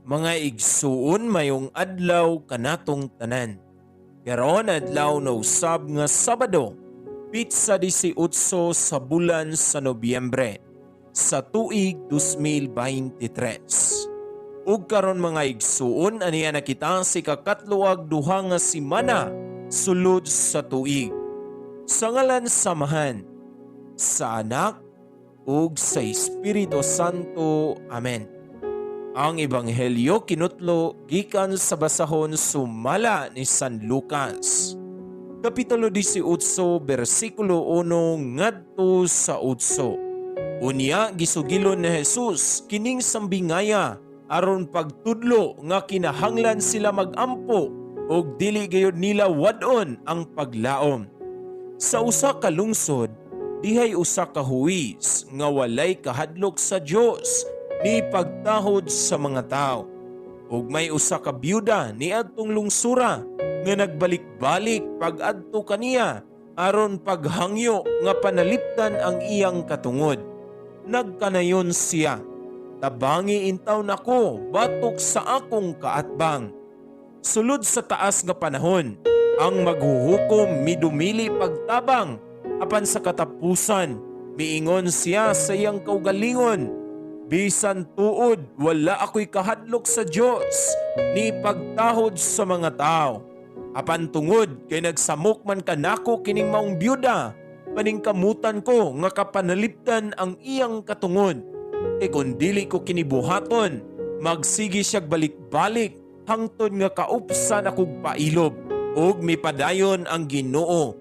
Mga igsuon, mayong adlaw kanatong tanan. Karon adlaw na usab nga Sabado, petsa 18 sa bulan sa Nobyembre sa tuig 2023. Ug karon, mga igsuon, aniya na kita sa ikakatlo ug duha nga semana sulod sa tuig. Sa ngalan sa Amahan, sa Anak, ug sa Espiritu Santo. Amen. Ang Ebanghelyo kinutlo gikan sa basahon sumala ni San Lucas. Kapitulo 18, bersikulo 1 ngadto sa 8. Unya gisugilon ni Jesus kining sambingaya aron pagtudlo nga kinahanglan sila magampo ug dili gayud nila wad-on ang paglaom. Sa usa ka lungsod, dihay usa ka huwis nga walay kahadlok sa Dios ni pagtahod sa mga tao. Ug may usa ka byuda niadtong lungsura nga nagbalik-balik pag-adto kaniya aron paghangyo nga panalipdan ang iyang katungod. Nagkanayon siya, "Tabangi intawon ako batok sa akong kaatbang." Sulod sa taas nga panahon, ang maghuhukom midumili pagtabang, apan sa katapusan, miingon siya sa iyang kaugalingon, "Bisan tuod wala ako'y kahadlok sa Dios ni pagtahod sa mga tao. Apan tungod kay nagsamok man kanako kining maong byuda, paningkamutan ko nga kapanalipdan ang iyang katungod. E kung dili ko kini buhaton, magsige siyag balik-balik hangtod nga kaupsan akog pailob." Ug mipadayon ang Ginoo,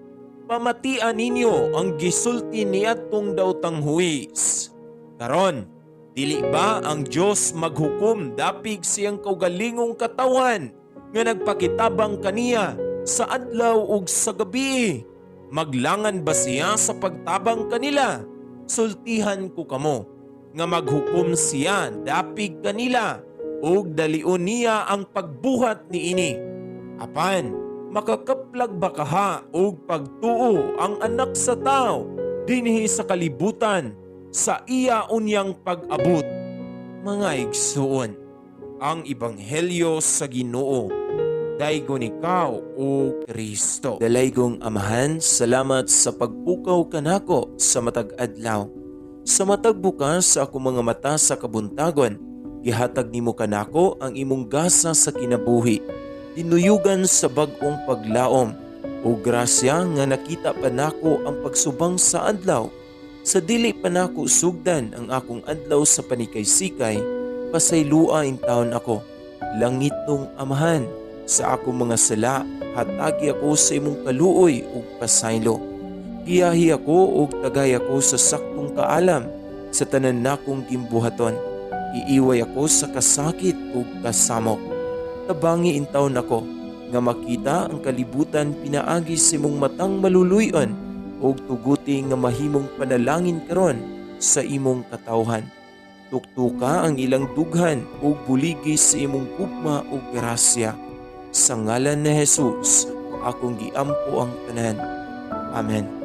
"Pamatian ninyo ang gisulti niadtong daotang huwis. Karon, dili ba ang Dios maghukom dapig sa iyang kaugalingong katawhan nga nagpakitabang kaniya sa adlaw ug sa gabi? Maglangan ba siya sa pagtabang kanila? Sultihan ko kamo nga maghukom siya dapig kanila ug dalion niya ang pagbuhat niini. Apan makakaplag ba kaha og pagtuo ang Anak sa Tao dinhi sa kalibutan sa iya unyang pag-abot?" Mga igsuon, ang Ebanghelyo sa Ginoo. Daygon ikaw, O Kristo. Dalaygong Amahan, salamat sa pagpukaw kanako sa matag adlaw. Sa matag bukas sa akong mga mata sa kabuntagon, gihatag nimo kanako ang imong gasa sa kinabuhi. Dinuyugan sa bag-ong paglaom o grasya nga nakita pa nako ang pagsubang sa adlaw. Sa dili pa nako sugdan ang akong adlaw sa panikay-sikay, pasaylua intawon ako. Langitnong Amahan, sa akong mga sala, hatagi ako sa imong kaluoy ug pasaylo. Giyahi ako ug tagay ako sa saktong kaalam sa tanan nakong gimbuhaton. Iiway ako sa kasakit ug kasamok. Tabangi intawon ako nga makita ang kalibutan pinaagi sa imong matang maluluy-on ug tuguti nga mahimong panalangin karon sa imong katawhan. Tuktuka ang ilang dughan ug buligi sa imong gugma ug grasya. Sa ngalan ni Jesus, akong giampo ang tanan. Amen.